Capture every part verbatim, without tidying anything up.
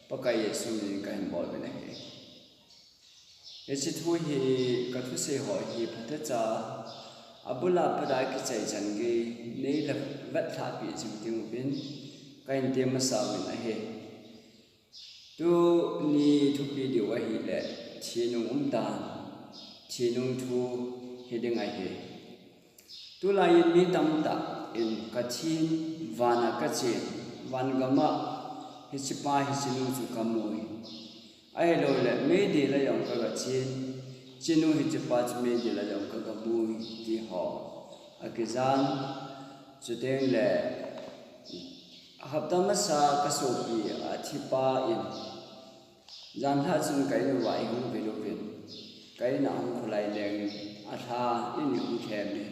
Pakai Jesu min in kahin bol uvin ahi. Hiche thu hi kathusei ho hi phatecha, abula pat a kichai chan gei neila vetlhahpi jing ding uvin kahin temasa uvin ahi. Tuni thupi diu ahile, thinung umdan, thinung thu hiding ahi. Tulai in mi tamtah in kathin, vana kachen, van gam a hichepa hichenu chu kamui. Ahilouleh, meidil a jong kagachen, chenu hichepa chu meidil a jong kagamui, ti ho akijan. Chutengle, hapta masa kasopi athipa in, janhi chun ka in uva eihung vil uvin, ka in a hung kholai leng, alha in eihung lhem in,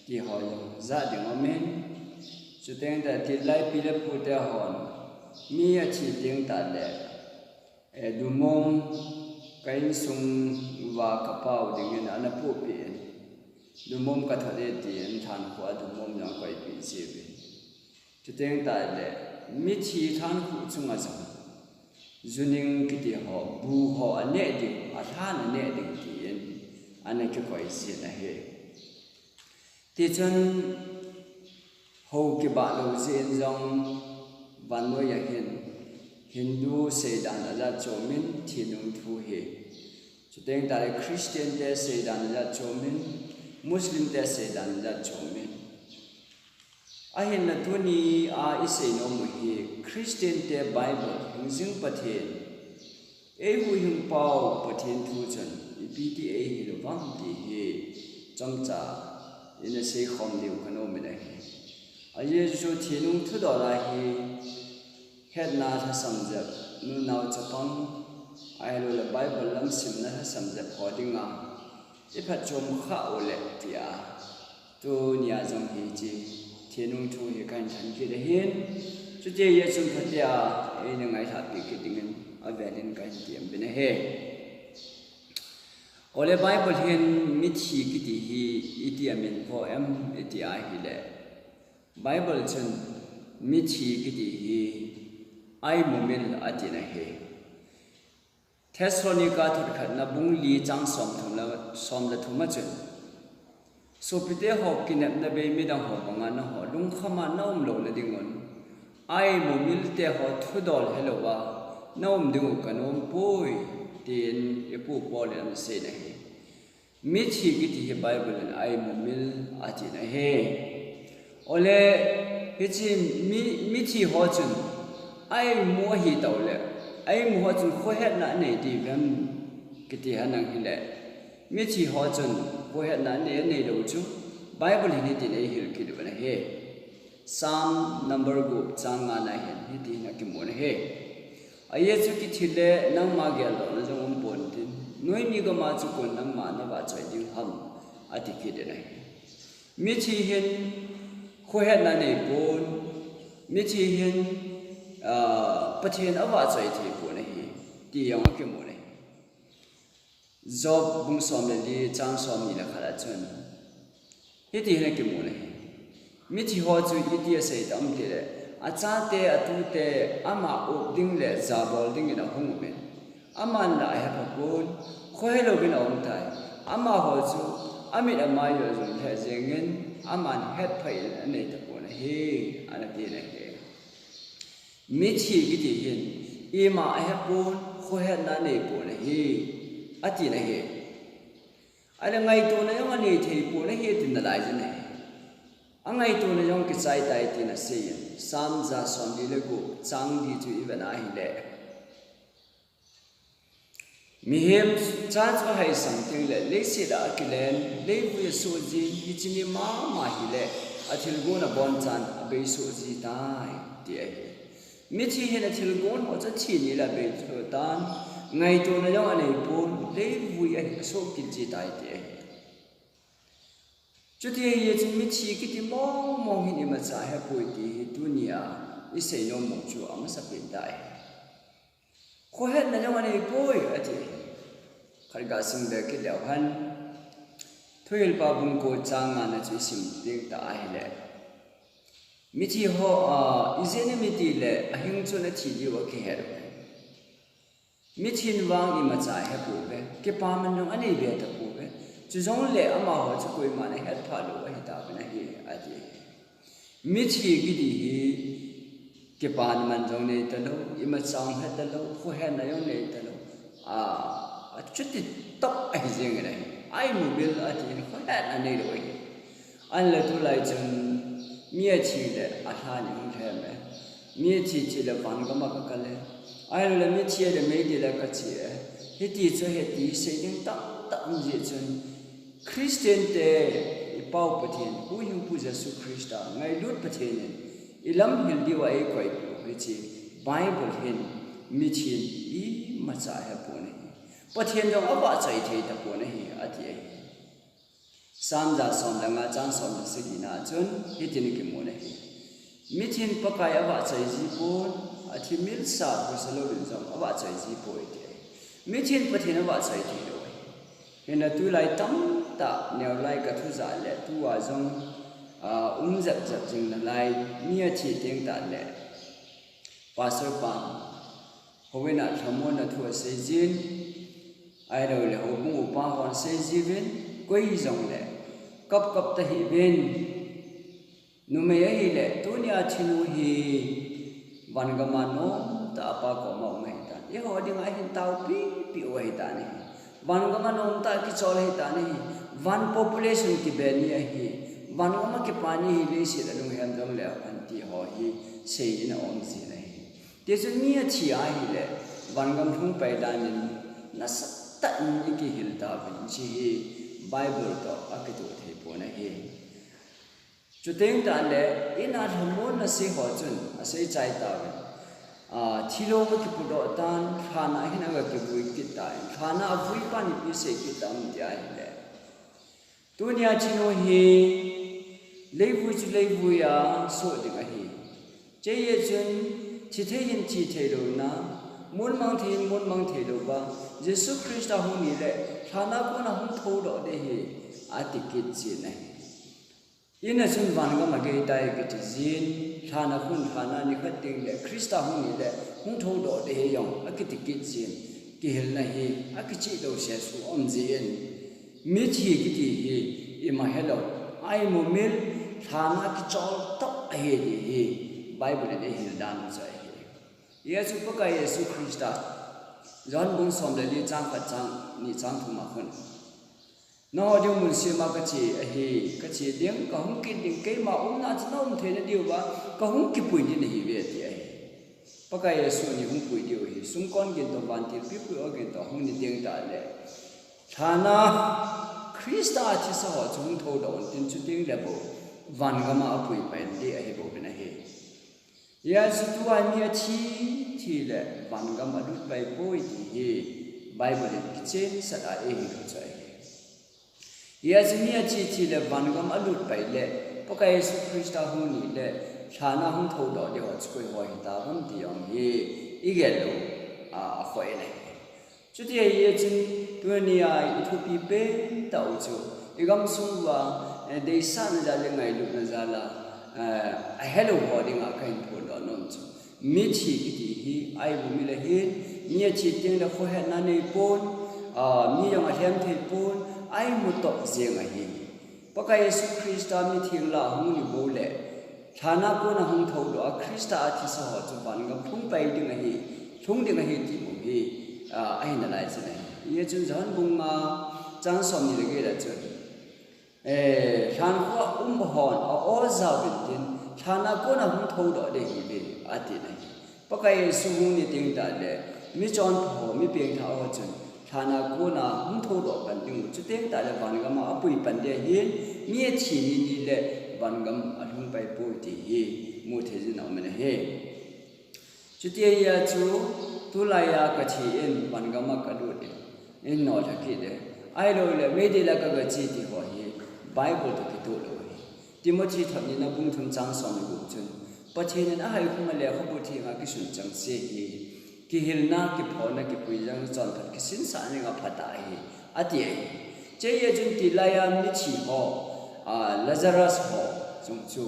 ti ho jong ja ding aumin. Chutengle, tilai pi le pute hon mi athi teng tahle, dumom ka insung uva kapau dingin ana pohpeh in, dumom kathot e tin, thankhu a dumom jong akoipeh jiuvin. Chuteng tahle, mithi thankhu chunga jong juning kiti ho, bu ho aneh ding, alhan aneh ding tin ana kikoi jin ahi. Tichun, hou kibah lou jeh in jong, vannoi a hin Hindu seidan ajat chomin thinung thu hi, chuteng tahle Christian te seidan ajat chomin, Muslim te seidan ajat chomin. Ahinla tunia isei nom u hi Christian te Bible, hingjing Pathen, eihuhhingpau Pathen thu chun ipi ti eihil uvem ti hi chomcha ina seikhom diu kanomin ahi. Ajeh chu thinung thudol a hi hetna lhasam jep, nunao chapang, ahiloule Bible lam simna lhasam jep ho dinga iphatchom khah uleh tia, tunia jong hiche thinung thu hi kahin lhen kit ahin, chuti jeh chun phatea eina ngailhahpi kit dingin avelin kahin tem uvin ahi. Ole Bible hin mithi kiti hi iti a min pho em iti ahile, Bible chun mithi kiti hi aimumil atin ahi. Thessalonica thot khatna bung li chang somthum le, som le thum a chun, sopite ho, kinepna bei midang ho banga nangho lungkhama naum louna dingun, aimumil te ho thudol helouva naum dingu kanompoi, tin ipu Paul in anasei in ahi. Mithi kiti hi Bible in aimumil atin ahi. Ole, hiche mi, mithi ho chun aimu ahitaule, aimu ho chun khohetna anei diu vem kiti henlang hile, mithi ho chun khohetna anei, aneilou chu Bible hin hitin eihil kit uvin ahi. Psalm number gup chang ngana hin hiti hin akimun ahi. Ajeh chu kithi le nangma geldohna jong umpon tin, noimi gama chu kon nangma navahchoi ding ham, ati kit in ahi. Mithi hin khohetna aneipon, mithi hin, ah, Pathen avahchoi theipon ahi, ti jong akimun ahi. Job bung som le li chang somni le khat a chun hiti hin akimun ahi. Mithi ho chu iti asei tam tile, achate, atute ama up ding le jabol dingin ahung umin, aman la ahephapon, khohelouvin aumtai. Amaho chu amit amai u ajum lheh jengin, aman hetphah in aneitapon ahi, anatin ahi. Mithi kiti hin ima ahepon, khohetna aneipon ahi, atin ahi. Ahile ngaitona jong aneitheipon ahi tin nalaijin ahi. Angaitona jong kichaitai tin aseiyin, Psalm ja somli le gup chang li chu ivet ahile, mihem cha chu ahaisang tengle leiset a akilen, leivui asoh jin, hiche ni mama hile athilgon abonchan abeisoh jitai, ti ahi. Mithi hin athilgon ho chu athi nile abeisoh tan, ngaitona jong aneipon, leivui ahi asoh kit jitai, ti ahi. Chuti ahijeh chun mithi kiti mongmong hin imacha ahepoi ti hi tunia isei nom u chu amasapen tah ahi. Khohetna jong aneipoi ati. Khat gasim be kit leuhen, Thuhilpa bung ko chang ngana chu isim ding tah ahile, mithi ho, ah, ijeh inem itile ahing chun athi diu akihet u ahi. Mithin vang imacha ahepouve, kipaman jong anei be tapouve. Chujongle amaho chu koiman ahetphah lou ahitauve ahi, ati. Mithi kiti hi kipaman jong neitalou, imacha jong hetalou, khohetna jong neitalou. A, achuti tah ahi jeng ahi. Aimumil ati, khohetna neilou ahi. Ahinla tulai chun mi athi le alhan ihung lhem e. Mi athi thi le vangam a kakal e. Ahinla mithi le meidil a kache e. Hiti chu hiti sei ding tamtah um jeh chun Christian te i Pau Pathen, Huhhingpu Jesu Christa, ngailut Pathen in i lamhil diuva eikoi u hiche Bible hin mithin imacha ahepon ahi. Pathen jong avahchoi thei tapon ahi, ati ahi. Psalm ja som le nga chang som le sagi na chun hitin kimun ahi. Mithin Pakai avahchoi jipon, athi milsa husa louvin jong avahchoi jipoi ati ahi. Mithin Pathen avahchoi theilou ahi. Hinla tulai tamtah neolai kathu jah le tua jong, ah, um jep jep jing nalai, mi athi teng tah le Pastor pan, houin a lhamonna thu asei jin, ahilou le houbung upa hon asei jiuvin, koi hijongle kap kap tahih uvin. Numei ahile, tunia thinu hi vangam a nomtah a Pa koma um ahitan. Eiho dinga ahin taopi pi u ahitan ahi. Vangam a nomtah kichol ahitan ahi. Van population kibe ni ahi. Vangam a kipa ni hi leiset a lunghem jongle apanti ho hi seiyin aum jin ahi. Tichun mi athi ahile, vangam lhung pai dan in nasatah in ikihil tauvin, hiche hi Bible toh akitoh thei pon ahi. Chuteng tah le, in a lhamonna sei ho chun asei chai tauvin. Ah, thilong akipudoh tan, lhan a hin aga kivui kit tan, lhan a avui pan ipi sei kit tam ti ahile. Tunia thinu hi leivui chu leivui a soh ding ahi. Hiche jeh chun thithei hin thithei louna, munmang thei hin munmang thei louva, Jesu Christa hung ni le lhan a kona hung thoudoh ding ahi, ati kit jin ahi. In a chun vangam agei tai kiti jin, lhan a khun lhan a nikhat ding le Christa hung ni le hung thoudoh ding ahi jong akiti kit jin, kihilna hi akichih lou sesu um jin. Mithi kiti hi ima helou, aimumil, lhan a kichol tah ahi ti hi Bible in eihil dan u chu ahi. Hiche chu Pakai Jesu Christa, John bung som le li chang khat chang ni chang thum a khun. Nangho dinmun sem a kache ahi, kache ding, kahung kit ding, keima umna chu naum theina diuva, kahung kipui ding nahiuve ati ahi. Pakai Jesu in eihung pui diu hi, sumkon gin toh vantil pipui o gin toh hung ni ding tah le. Lhan a Christa athisa ho chu hung thoudoh un tin chuteng le bou, vangam a apui pai ding ahi bou pen ahi. Hiche chu tua mi athi, thi le vangam alut pai poi ti hi Bible in kichensah a eihil u chu ahi. Hiche chu mi athi, thi le vangam alut pai le, Pakai Jesu Christa hung ni le, lhan a hung thoudoh ding ho chu koi ho hita ham ti jong hi, igel lou, a, akhoh in ahi. Chuti ahi chun, tunia i thupi pen tah u chu, i gamsung uva, eh, deisahna jal le ngailutna jal a, eh, ahelou ho dinga kahin phondoh nom chu. Mithi kiti hi, aimumil ahin, mi athi teng le khohetna nei pon, ah, mi jong alhem thei pon, aimu toh jeng ahi. Pakai Jesu Christa mitheng lah a hung ni bou le, lhan a kona hung thoudoh a Christa athisa ho chu vangam lhung pai ding ahi, lhung ding ahi ti bou hi, ah, ahi nalai chin ahi. Hiche chun John bung nga chang som ni le get a chun, eh, lhan kho a um hon a-o jao uvin tin, lhan a kona hung thoudoh ding ahiuve, ati ahi. Pakai Jesu hung ni teng tah le, mi chonpha ho, mi pengthah ho chun, lhan a kona hung thoudoh pan ding u, chuteng tah le vangam a apui pan ding ahin, mi athi ni ni le vangam alhung pai poi ti hi, mu thei jin aum in ahi. Chuti ahia chu, tulai a kathi in, vangam a kalut in, in nolha kit e. Ahilou le, meidil a kaga che ti ho hi, Bible toh kitoh lou ahi. Timothy thot nina bung thum chang som le gup chun, Pathen in ahaikhum a lekhabu theng a kisun chengse hi, kihilna, kiphonna, kipuijangna, chonphat kisinsahna dinga phatah ahi, ati ahi. Hiche jeh chun tilai a mithi ho, a, Lazarus ho, chung chu,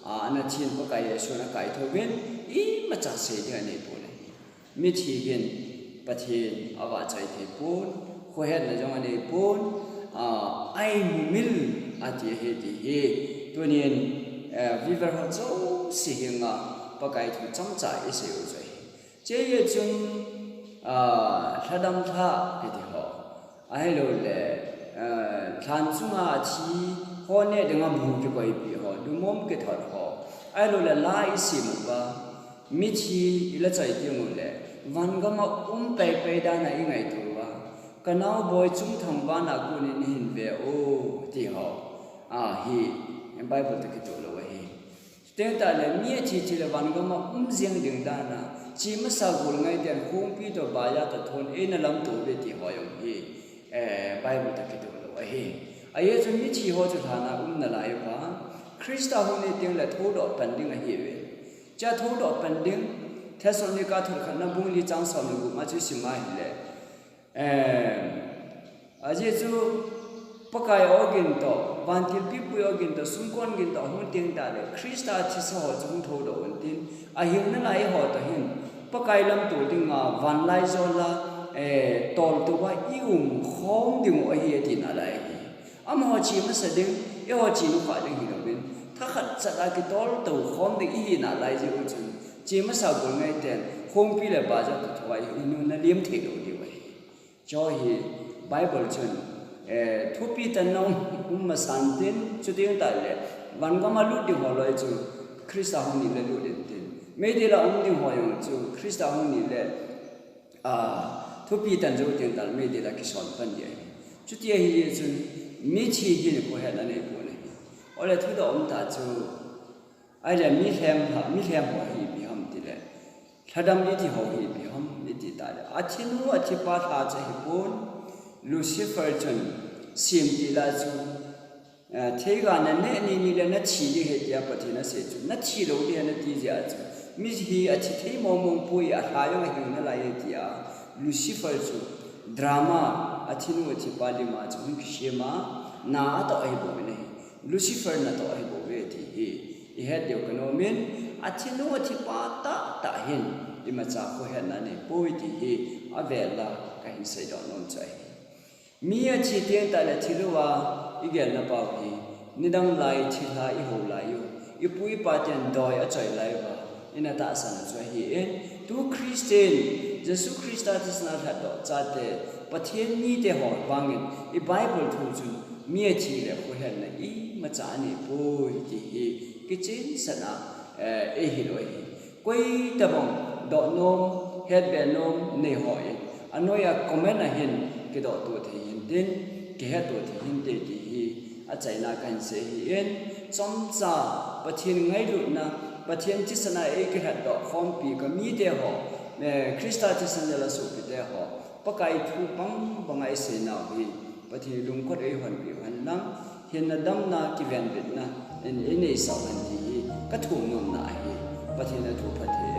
a, ana thin Pakai Jesun akaithou vin, imacha sei ding anei pon ahi. Mithi hin, Pathen avahchoi thei pon, khohetna jong anei pon, a, aimumil ati ahi ti hi. Tunin, eh, viewer ho jouse henga Pakai thu chomcha isei u chu ahi. Hiche jeh chun, a, lhadam lha kiti ho, ahilouleh, eh, lhan chunga thi ho neh dinga bu kikoipi ho, lumom kithot ho, ahilouleh la isim uva, mithi ila choi teng uleh, van gama um pei pei dan a ingaito uva, ka naoboi Chungthang vana konin eihin ve o, ti ho, a, hi Bible toh kitoh lou ahi. Chuteng tahleh mi athi thi leh van gama um jeng ding dan a, che masa gol ngai ten khongpi toh baiya toh thon eina lamto uve ti ho jong hi, eh, Bible toh kitoh lou ahi. Ajeh chu mithi ho chu lhan a um nalai uva, Christa hung ni teng leh thoudoh pan ding ahiuve. Hichea thoudoh pan ding, Thessalonica thot khatna bung li chang som le gup ma chu isim a ahileh, eh, ajeh chu Pakai ogin toh, vantil pipui ogin toh, sumkon gin toh ahung teng tahleh, Christa thisa ho chu hung thoudoh untin, ahinlah eiho toh hin Pakai lamto dinga vanlaijol a, eh, toltou a ium khom diu ahi ati nalai ahi. Amaho che masa ding, eiho che nukhah ding hilouvin, thakhat chat a kitoltou khom ding ihi nalai jeh u chun, che masa gol ngai ten khongpi le baiya toh thon eina lim thei lou diu ahi. Hiche hi Bible chun, eh, thupi tanna um, um masan tin, chuteng tahleh van gama lut ding ho loi chu Christa hung ni leh lut intin, meidil a um ding ho jong chu Christa hung ni leh, a, thupi tan jou teng tahleh meidil a kisol pan ding ahi. Chuti ahi jeh chun mithi hin khohetna nei pon ahi. Ole thudoh um tah chu, ahileh milhem ho, milhem ho hi ipi ham tileh, lhadam iti ho hi ipi ham iti tahleh, athinu athipa lha chu ahipon, Lucifer chun semtil a chu, eh, theiga naneh ni ni leh nathi ding ahi tia Pathen in asei chu, nathi lou ding ahi nati jeh a chu, mi hi athi thei mong mong poi, alha jong ahing nalai ahi tia Lucifer chu drama, athinu athipa lim a chu hung kisem a, na atoh ahibouve ahi. Lucifer natoh ahibouve ti hi ihet diu kanom in, athinu athipa tahtah hin imacha khohetna nei poi ti hi avel a kahin seidoh nom chu ahi. Mi athi teng tahleh thilouva igelna pau hi, nidang lai thilha ihou lai u, ipu ipa ten doi achoi lai uva ina tahsan u chu ahin, tu Christian, Jesu Christa thisan a lhatdoh chate, Pathen mite ho vangin i Bible thu chun mi athi leh khohetna imacha anei poi ti hi kichensah a, eh, eihil u ahi. Koitabang dohnom, hetbe nom nei hon, anoiya comment a hin kidohto thei hintin, kihetto thei hinte ti hi achaina kahin sei ahin, chomcha Pathen ngailutna, Pathen thisan a eikilhatdoh khompi kamite ho, eh, Christa thisan jal a sopite ho, Pakai thu bang banga isei nau hi Pathen lungkot eihonpeh u henlang, hinna damna kivenbitna in eineisah u hen ti hi kathum nomna ahi. Pathen in athu phatthei